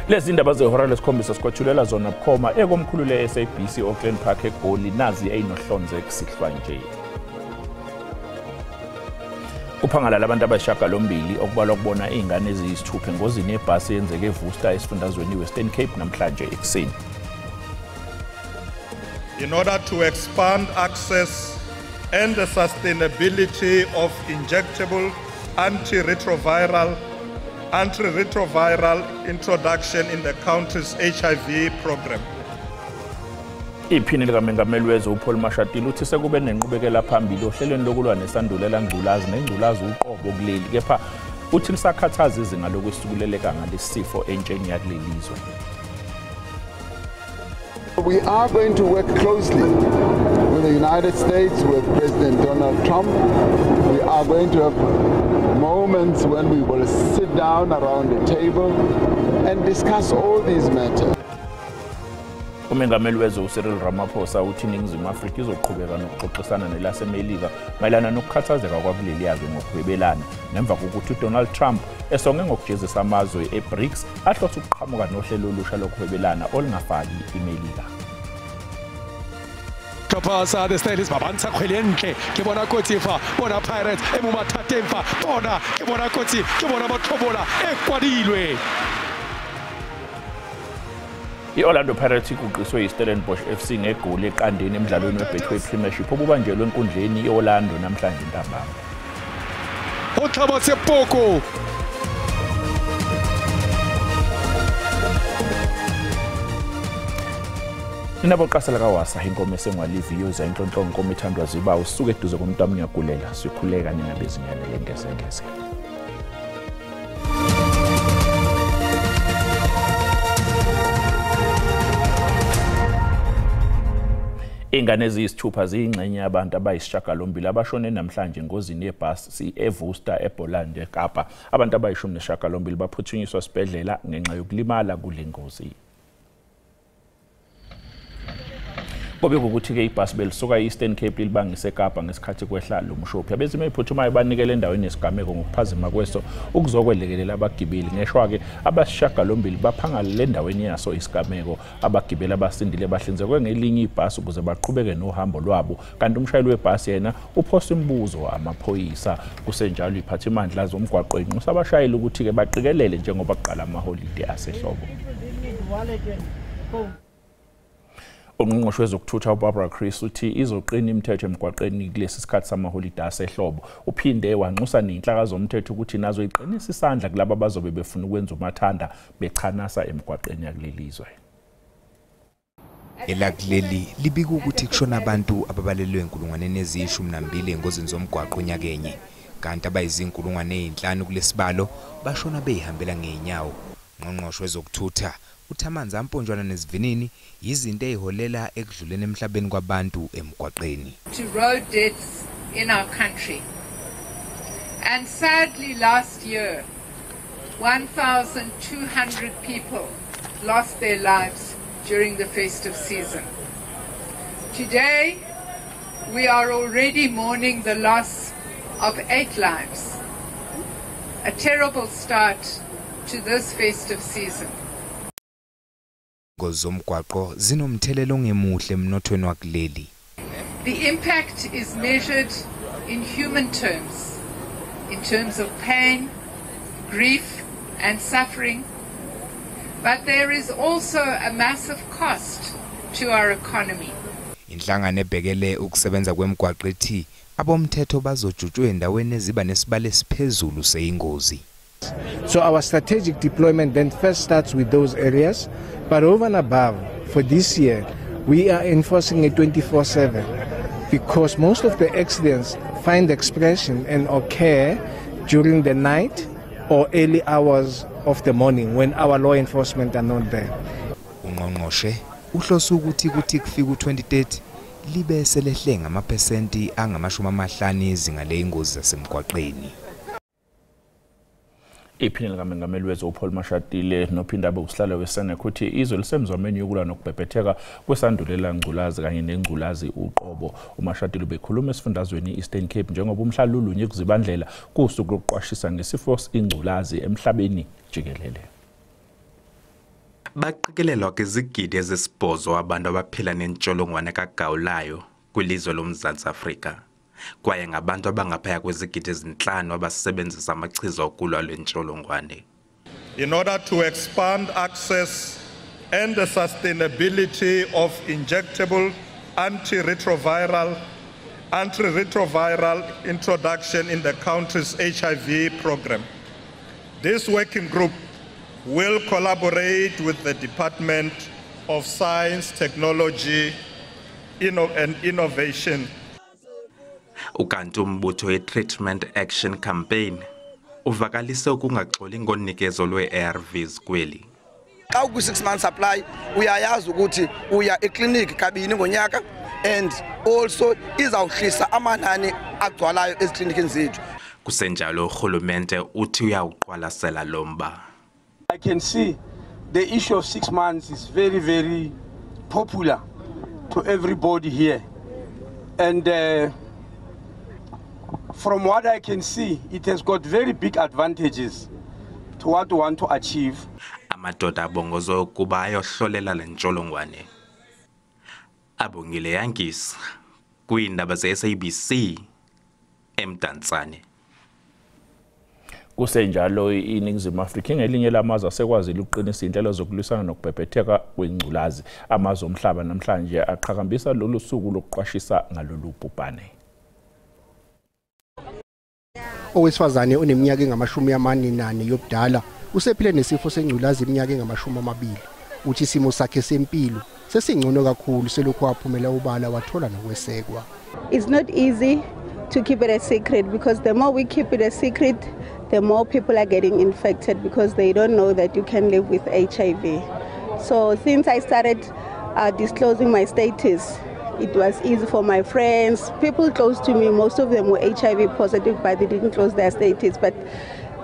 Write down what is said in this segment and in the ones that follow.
Lezi ndaba zehora lesikhombisa sikwethulela zona bukhoma ekomkhulu le-SABC Auckland Park eGoli, nazi eyinohlonze kusihlwa nje. Kuphangalala abantu abayisishiyagalombili okubalwa kubona iy'ngane eziyisithupha engozini yebhasi eyenzeke eVuster esifundazweni i-Western Cape namhlanje ekuseni. In order to expand access and the sustainability of injectable antiretroviral introduction in the country's HIV program. Iphini likamengameli wezwe uPaul Mashatile uthi sekube nenqubekela phambili ohlelweni lokulwa nesandulela ngculazi nengculazi uqobo kuleli, kepha uthi lisakhathaza izinga lokwesukuleleka ngalesi sifo entsheni yakuleli zwe. We are going to work closely with the United States, with President Donald Trump. We are going to have moments when we will sit down around the table and discuss all these matters. Umengameli wezwe uCyril Ramaphosa uthi iNingizimu Afrika izoqhubeka nokuxoxisana nelaseMelika mayelana nokukhathazeka kwakuleli yazwe ngokuhwebelana ngemva kokuthi uDonald Trump esonge ngokujezisa amazwe eBRICS ahlose ukuqhamuka nohlelo olusha lokuhwebelana olungafaki iMelika. Pasa the Stellies ba bantsha kgwele ntle ke bona kotsi fa bona Pirates e mo mathateng fa bona ke bona kotsi ke bona bathobola e kwadilwe. I-Orlando Pirates iguqiswe yi-Stellenbosch FC ngegoli eqandeni emdlalweni weBetway Premiership obubanjelwe enkundleni i-Orlando namhlanje ntambama. Uthabo Sepoko. Inaboqasela kaWasa inkomo esengwaliviyo inhlonhlo inkomo ethandwa ziba usuke eduze komntwana ngiyagulela sikhuleka nina bezinyane lengezengeze. Ingane eziyisithupha ziyingxenye yabantu abayisishiyagalombili abashone namhlanje engozini yebhasi eVuster eBoland eKapa. Abantu abayishumi baphuthunyiswa esibhedlela ngenxa yokulimala kule ngozi. Kubikwa ukuthi-ke ibhasi belisuka e-Eastern Cape lilibangise eKapa ngesikhathi kwehla lo mshophi. Abezimo eziphuthumayo banikele endaweni yesigameko ngokuphazima kweso ukuzokwelekelela abagibeli. Ngeshwa-ke abasishiyagalombili baphangalele endaweni yaso isigameko. Abagibeli abasindile bahlinzekwe ngelinye ibhasi ukuze baqhubeke nohambo lwabo, kanti umshayeli webhasi yena uphosa imibuzo amaphoyisa. Kusenjalo iphathimandla zomgwaqo inxusa abashayeli ukuthi-ke baqikelele njengoba kuqala amaholide asehlobo. Ungqongqoshe wezokuthutha uBarbara Chris uthi izoqina imithetho emgwaqeni kulesi sikhathi samaholide asehlobo. Uphinde wanxusa nezinhlaka zomthetho ukuthi nazo iqinise isandla kulabo abazobe befuna ukwenza umathanda bechanasa emgwaqeni yakuleli zwe. Elakuleli libika ukuthi kushona abantu ababalelwe enkulungwaneni eziyi-12 engozini zomgwaqo nyakenye, kanti abayizinkulungwane ezinhlanu kulesibalo bashona beyihambela ngeenyawo. Ungqongqoshe wezokuthutha uthi amanzi amponjwana nesivinini yizinto eziholela ekudluleni emhlabeni kwabantu emgwaqeni. To road deaths in our country. And sadly last year 1,200 people lost their lives during the festive season. Today we are already mourning the loss of 8 lives. A terrible start to this festive season. Zomgwaqo zinomthelelo ongemuhle emnothweni wakuleli. The impact is measured in human terms, in terms of pain, grief and suffering, but there is also a massive cost to our economy. Inhlangano ebhekele ukusebenza kwemigwaqo ithi abomthetho bazojutshwa endaweni eziba nesibalo esiphezulu seyingozi. So our strategic deployment then first starts with those areas, but over and above, for this year, we are enforcing a 24/7 because most of the accidents find expression and occur during the night or early hours of the morning when our law enforcement are not there. Ungqongqoshe uhlose ukuthi kuthi kufika u2030 libe selehle ngamaphesenti angama-50 izinga leyingozi zasemgwaqeni. Iphini likamengameli wezwe uPaul Mashatile nophinda abe usihlalo weSENEC uthi izwe lisemzameni yokulwa nokubhebhetheka kwesandulela ngculazi kanye nengculazi uqobo. UMashatile ubekhuluma esifundazweni i-Eastern Cape njengoba umhla lulunye kuzibandlela kusuku lokuqwashisa ngesifo ingculazi emhlabeni jikelele. Baqikelelwa kwizigidi ezisibhozo abantu abaphila nentsholongwane kagawulayo kwilizwe loMzantsi Afrika. Kwaye ngabantu abangaphaya kwezigidi ezintlanu abasebenzisa amachiza okulwa le ntsholongwane. In order to expand access and the sustainability of injectable antiretroviral introduction in the country's HIV program. This working group will collaborate with the Department of Science, Technology and Innovation. Ukanti umbutho we-Treatment Action Campaign uvakalise ukungaxoli ngonikezo lwe-ARVs kweli. Xa ukwi-6 month supply uyayazi ukuthi uya ekliniki kabini ngonyaka and also izawuhlisa amanani agcwalayo eziklinikini zethu. Kusenjalo urhulumente uthi uyawuqwalasela lo mba. I can see the issue of 6 months is very, very popular to everybody here. And from what I can see, it has got very big advantages to what we want to achieve. Amadoda abongozwe ukuba ayohlolela le ntsholongwane. Abongile Yankees kwiindaba ze-SABC eMdantsane. Kusenjalo iNingizimu Afrika ingelinye lamazwe asekwazile ukuqinisa inhlelo zokulwisana nokubhebhetheka kwengculazi. Amazwe omhlaba namhlanje aqhakambisa lolu suku lokuqwashisa ngalolu bhubhane. Owesifazane oneminyaka engama-44 yobudala usephile nesifo sengculazi iminyaka engama-20. Uthi isimo sakhe sempilo sesingcono kakhulu selokhu waphumela ubala wathola nokwesekwa. It's not easy to keep it a secret because the more we keep it a secret, the more people are getting infected because they don't know that you can live with HIV. So since I started disclosing my status, it was easy for my friends, people close to me, most of them were HIV positive, but they didn't close their status, but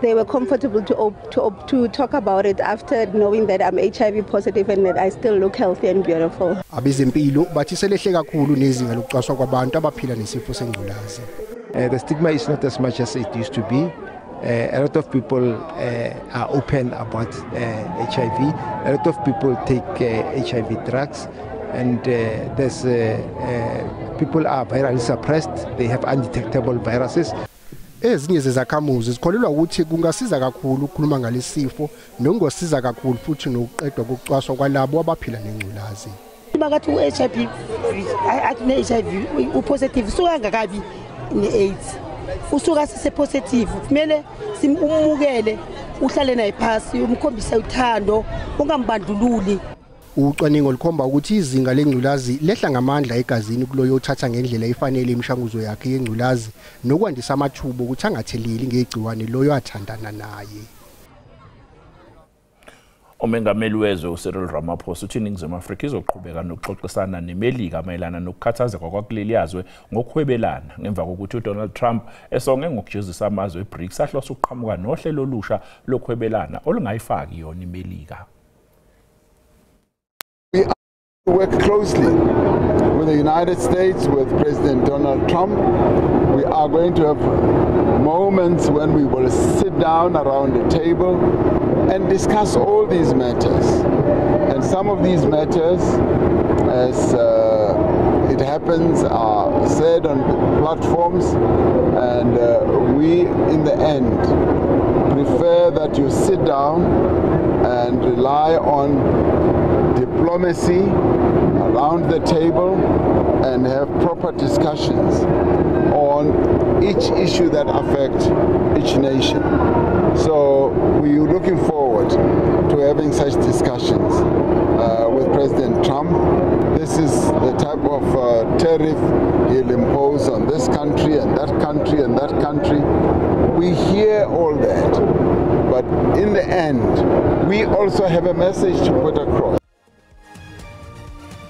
they were comfortable to talk about it after knowing that I'm HIV positive and that I still look healthy and beautiful. Abezempilo bathi selehle kakhulu nezinga lokucwaswa kwabantu abaphila nesifo sengculazi. The stigma is not as much as it used to be. A lot of people are open about HIV. A lot of people take HIV drugs, and there's people are virally suppressed. They have undetectable viruses. Ezinye zezakhamuzi zikholelwa ukuthi kungasiza kakhulu ukukhuluma ngalesifo nokungosiza kakhulu futhi nokuqedwa kokucwaswa kwalabo abaphila nengculazi. Bakathi u-HIV athi ne-HIV upositive usuka ngakabi ne-AIDS. Usuka sise-positive kumele umukele uhlale naye phasi umkhombise uthando ungambandlululi. Ucwaningo lukhomba ukuthi izinga lengculazi lehla ngamandla egazini kuloyo othatha ngendlela efanele imishanguzo yakhe yengculazi nokwandisa amathuba ukuthi angatheleli ngegciwane loyo athandana naye. Umengameli wezwe uCyril Ramaphosa uthi iNingizimu Afrika izoqhubeka nokuxoxisana neMelika mayelana nokukhathazeka kwakuleli yazwe ngokuhwebelana ngemva kokuthi uDonald Trump esonge ngokujezisa amazwe eBRICS ahlose ukuqhamuka nohlelo olusha lokuhwebelana olungayifaki yona iMelika. We work closely with the United States, with President Donald Trump. We are going to have moments when we will sit down around the table and discuss all these matters. And some of these matters, as it happens, are said on platforms, and we, in the end, prefer that you sit down and rely on diplomacy around the table and have proper discussions on each issue that affects each nation. So we are looking forward to having such discussions with President Trump. This is the type of tariff he'll impose on this country and that country and that country. We hear all that, but in the end, we also have a message to put across.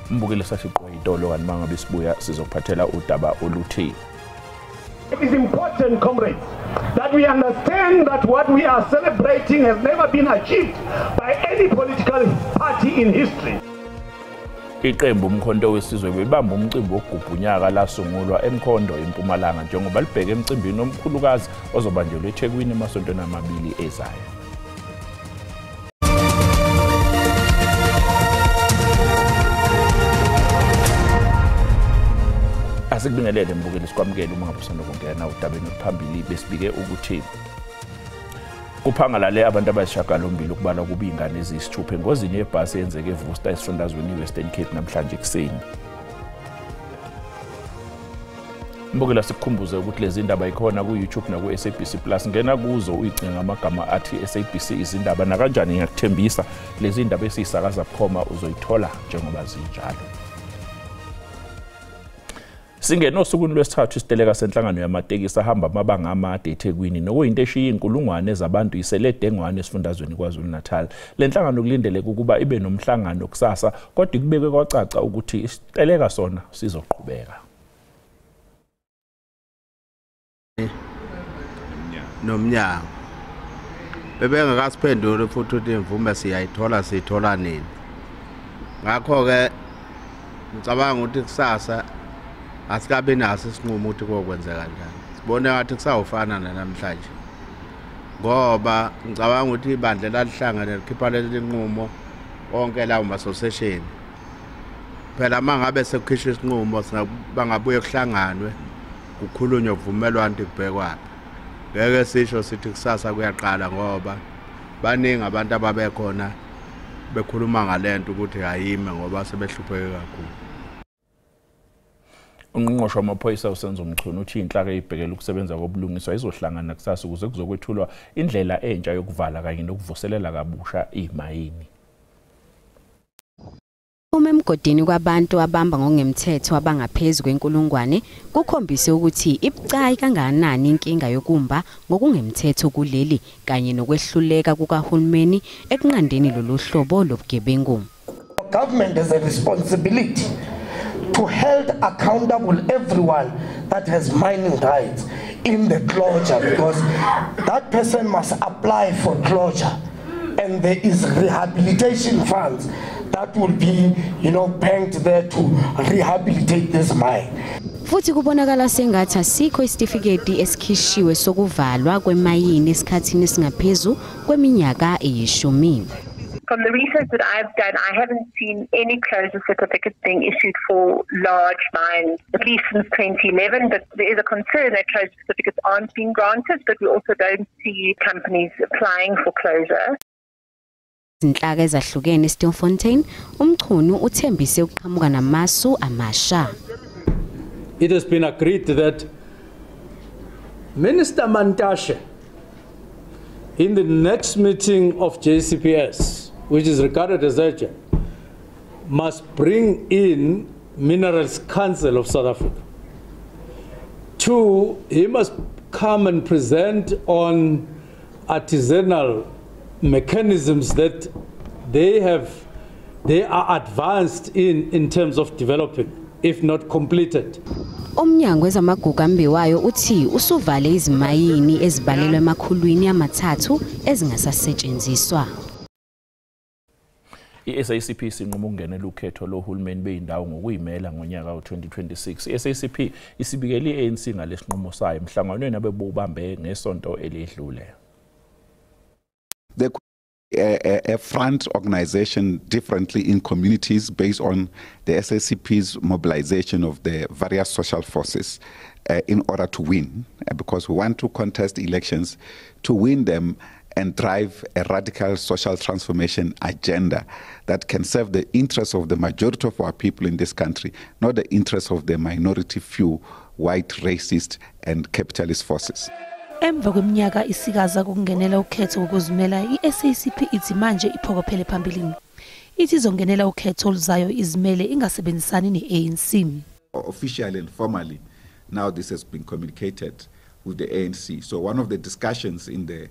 Mbukele sashiqwa itolo kanti mangabe sibuya sizokuphathela udaba oluthi. It is important, comrades, that we understand that what we are celebrating has never been achieved by any political party in history. Iqembu Umkhonto Wesizwe bebamba umcimbi wokugubha unyaka lasungulwa eMkhondo eMpumalanga njengoba libheke emcimbini omkhulukazi ozobanjelwa eThekwini emasontweni amabili ezayo. Asikubingelele mbukeli, sikwamukele uma ngabe usanda kungena udabeni oluphambili. Besibike ukuthi kuphangalale abantu abayisishiyagalombili ukubalwa kuba iy'ngane eziyisithupha engozini yebhasi eyenzeke eVusta esifundazweni i-Western Cape namhlanje ekuseni. Mbukela, sikukhumbuze ukuthi lezi ndaba ikhona ku-YouTube naku-SABC Plus. Ngena kuzo uyicinga ngamagama athi SABC izindaba, nakanjani ngiyakuthembisa lezi ndaba esiyisakaza bukhoma uzoyithola njengoba zinjalo. Singene osukwini lwesithathu isiteleka senhlangano yamatekisi ahamba amabanga amade eThekwini, nokuyinto eshiya inkulungwane zabantu isele dengwane esifundazweni KwaZulu-Natal. Le nhlangano kulindeleke ukuba ibe nomhlangano kusasa, kodwa kubekwe kwacaca ukuthi isiteleka sona sizoqhubeka. Nomnyango bebengakasiphenduli futhi ukuthi imvume siyayithola, siyithola nini. Ngakho-ke ngicabanga ukuthi kusasa asikabi naso isinqumo ukuthi kokwenzeka kanjani. Sibone ngathi kusawufana namhlanje, ngoba ngicabanga ukuthi ibandla lalihlangene likhipha leli nqumo onke lawo ma-association. Phela uma ngabe sekukhishwa isinqumo bangabuye kuhlanganwe kukhulunywe kuvumelwano ukuthi kubhekwaphi. Ngeke sisho sithi kusasa kuyaqala, ngoba baningi abantu ababekhona bekhuluma ngalento ukuthi ayime ngoba sebehlupheke kakhulu. Ungqongqoshe wamaphoyisa uSenzo Mchunu uthi inhlaka eyibhekele ukusebenza kobulungiswa izohlangana kusasa ukuze kuzokwethulwa indlela entsha yokuvala kanye nokuvuselela kabusha imayini. Uma emgodini kwabantu abamba ngokungemthetho abangaphezu kwenkulungwane kukhombise ukuthi ibucayi kangakanani inkinga yokumba ngokungemthetho kuleli kanye nokwehluleka kukahulumeni ekunqandeni lolu hlobo lobugebengu. Government has a responsibility to hold accountable everyone that has mining rights in the closure, because that person must apply for closure, and there is rehabilitation funds that will be, banked there to rehabilitate this mine. Futhi kubonakala sengathi asikho isitifiketi esikhishiwe sokuvalwa kwemayini esikhathini esingaphezu kweminyaka eyishumi. From the research that I've done, I haven't seen any closure certificates being issued for large mines, at least since 2011. But there is a concern that closure certificates aren't being granted, but we also don't see companies applying for closure. Izinhlaka ezahlukene eStilfontein, uMchunu uthembise ukuqhamuka namasu amasha. It has been agreed that Minister Mantashe, in the next meeting of JCPS, which is regarded as urgent, must bring in Minerals Council of South Africa. Two, he must come and present on artisanal mechanisms that they are advanced in terms of developing, if not completed. Umnyango wezamagugu ambiwayo uthi usuvale izimayini ezibalelwe emakhulwini amathathu ezingasasetshenziswa. I-SACP sinquma ukungenela ukhetho lohulumeni beyindawo ngokuyimela ngonyaka we-2026. I-SACP isibikele i-ANC ngalesinqumo sayo emhlanganweni abebewubambe ngesonto elidlule. There could be a front organization differently in communities based on the SACP's mobilization of the various social forces in order to win, because we want to contest elections to win them and drive a radical social transformation agenda that can serve the interests of the majority of our people in this country, not the interests of the minority few white racist and capitalist forces. Emva kweminyaka isikaza kokungenela ukhetho ngokuzimela, i-SACP ithi manje iphokophele phambilini. Ithi izongenela ukhetho oluzayo izimele ingasebenzisani ne-ANC. Officially and formally, now this has been communicated with the ANC. So one of the discussions in the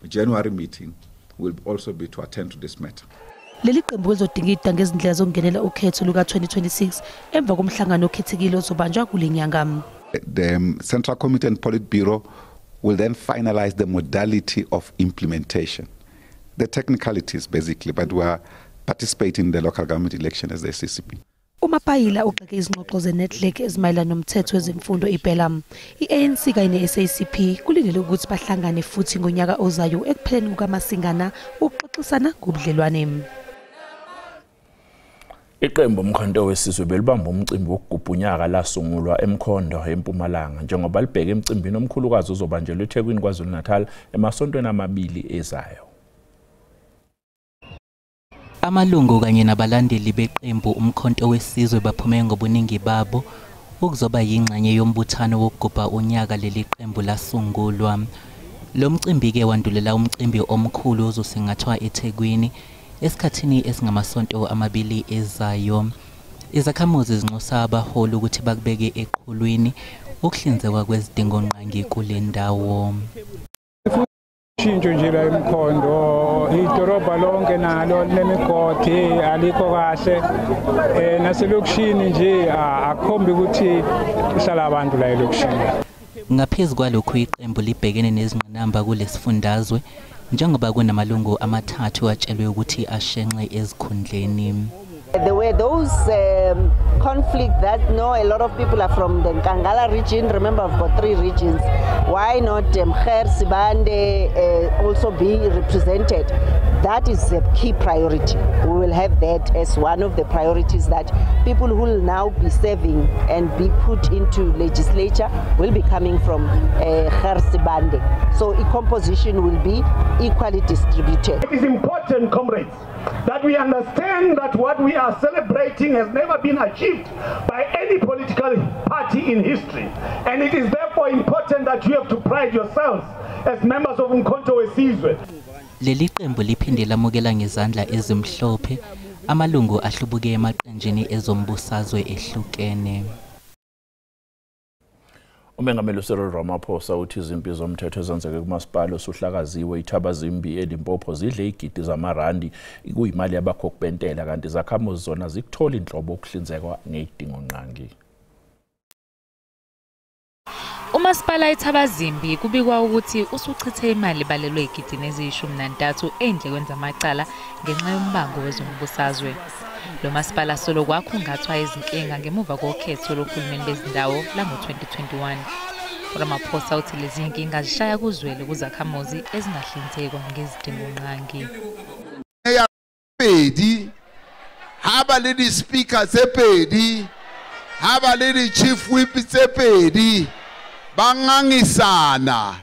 January meeting will also be to attend to this matter. Leli qembu lizodingida ngezindlela zokungenela ukhetho luka-2026 emva komhlangano okhethekile ozobanjwa kule nyanga. The Central Committee and Politburo will then finalize the modality of implementation, the technicalities basically, but we are participating in the local government election as the SACP. UMapayila ugxeke izingxoxo zeNedlec ezimayelana nomthetho wezemfundo iBelam. I-ANC kanye ne-SACP kulindele ukuthi bahlangane futhi ngonyaka ozayo ekupheleni kukaMasingana ukuxoxisana ngobudlelwane. Iqembu Umkhonto Wesizwe belibamba umcimbi wokugubha unyaka lasungulwa eMkhondo eMpumalanga njengoba libheke emcimbini omkhulukazi ozobanjelwa eThekwini KwaZulu-Natal emasontweni amabili ezayo. Amalungu kanye nabalandeli beqembu Umkhonto Wesizwe baphume ngobuningi babo ukuzoba yingxenye yombuthano wokugubha unyaka leli qembu lasungulwa. Lo mcimbi-ke wandulela umcimbi omkhulu ozosingathwa eThekwini esikhathini esingamasonto amabili ezayo. Izakhamuzi zinxusa abaholi ukuthi bakubeke eqhulwini ukuhlinzekwa kwezidingongqangi kule ndawo. Ushintsho nje la eMkhondo, idolobha lonke nalo linemigodi alikho kahle, naselokishini nje akukhombi ukuthi kuhlala abantu la elokishini. Ngaphezu kwalokhu iqembu libhekene nezingqinamba kulesifundazwe njengoba kunamalungu amathathu atshelwe ukuthi ashenxe ezikhundleni. There were those conflict that no, a lot of people are from the Nkangala region. Remember, I've got 3 regions. Why not Mkher Sibande also be represented? That is a key priority. We will have that as one of the priorities, that people who will now be serving and be put into legislature will be coming from Kher Sibande. So a composition will be equally distributed. It is important, comrades, that we understand that what we are celebrating has never been achieved by any political party in history. And it is therefore important that you have to pride yourselves as members of Umkhonto Wesizwe. Leli qembu liphinde lamukela ngezandla ezimhlophe amalungu ahlubuke emaqenjini ezombusazwe ehlukene. Umengameli Cyril Ramaphosa uthi izimpi zomthetho ezenzeke kumasipala osuhlakaziwe iThabazimbi eLimpopo zidle igidi zamarandi kuyimali yabakhokhi bentela, kanti izakhamuzi zona zikuthola inhlobo ukuhlinzekwa ngezidingongqangi. Umasipala iThabazimbi kubikwa ukuthi usuchithe imali balelwe igidini eziyi-13 endlekweni zamacala ngenxa yombango wezombusazwe. Lo masipala solo kwakhungathwa izinkinga ngemuva kokhetho lohulumeni bezindawo lango-2021. Ramaphosa uthi lezi zinkinga zishaya kuzwele kuzakhamuzi ezingahlinzekwa ngezidingongqangi. Pedi, haba le di-speaker tse pedi, haba le di-chief whip tse pedi, bangangisana.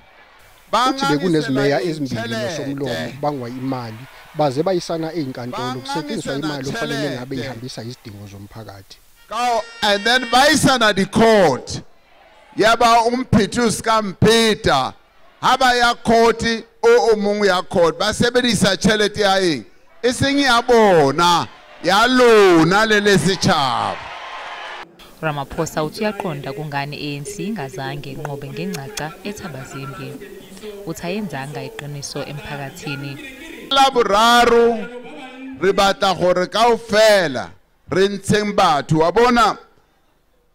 Uthi bekunezimeya ezimbili nosomlomo bangwa imali baze bayisana ey'nkantolo kusetshenziswa imali ofanele ngabe ihambisa izidingo zomphakathi. And then bayisana the court. Yaba umphethu kaMpheta haba ya court o mongwe ya court ba sebedisa tjhelete ya eng e seng ya bona ya lona le lesetjhaba. Ramaphosa uthi uyaqonda kungani ANC ingazange inqobe ngengcaca eThabazimbi. Uthi ayenzanga iqiniso emphakathini. La boraro re batla gore kaofela re ntsheng batho wa bona.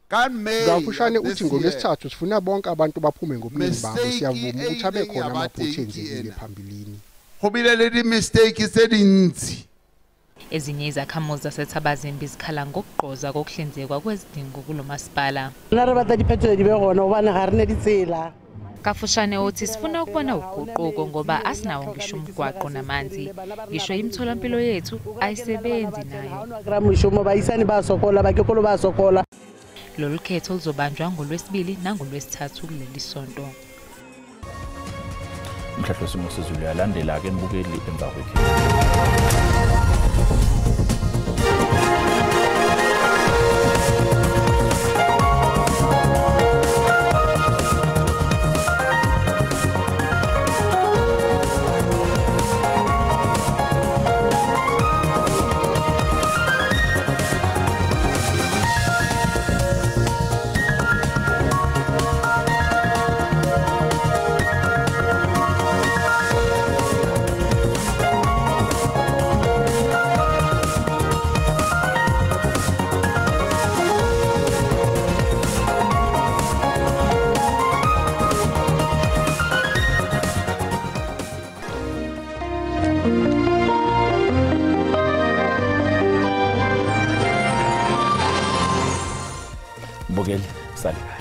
Kafushane uthi ngolwesithathu sifuna bonke abantu baphume ngobuningi babo, siyavuma ukuthi abe khona amaphutha enzekile phambilini. Go bile le di-mistake tse dintsi. Ezinye izakhamuzi zaseThabazimbi zikhala ngokugqoza kokuhlinzekwa kwezidingo kulo masipala. Kafushane uthi sifuna ukubona uguquko ngoba asinawo ngisho umgwaqo namanzi, ngisho imitholampilo yethu ayisebenzi nayo. Lolu khetho luzobanjwa ngolwesibili nangolwesithathu kuleli sonto. Umhlahlo wesimo sezulu uyalandela-ke embukeli emva kwekhetho. Mbukeli, sale kahle.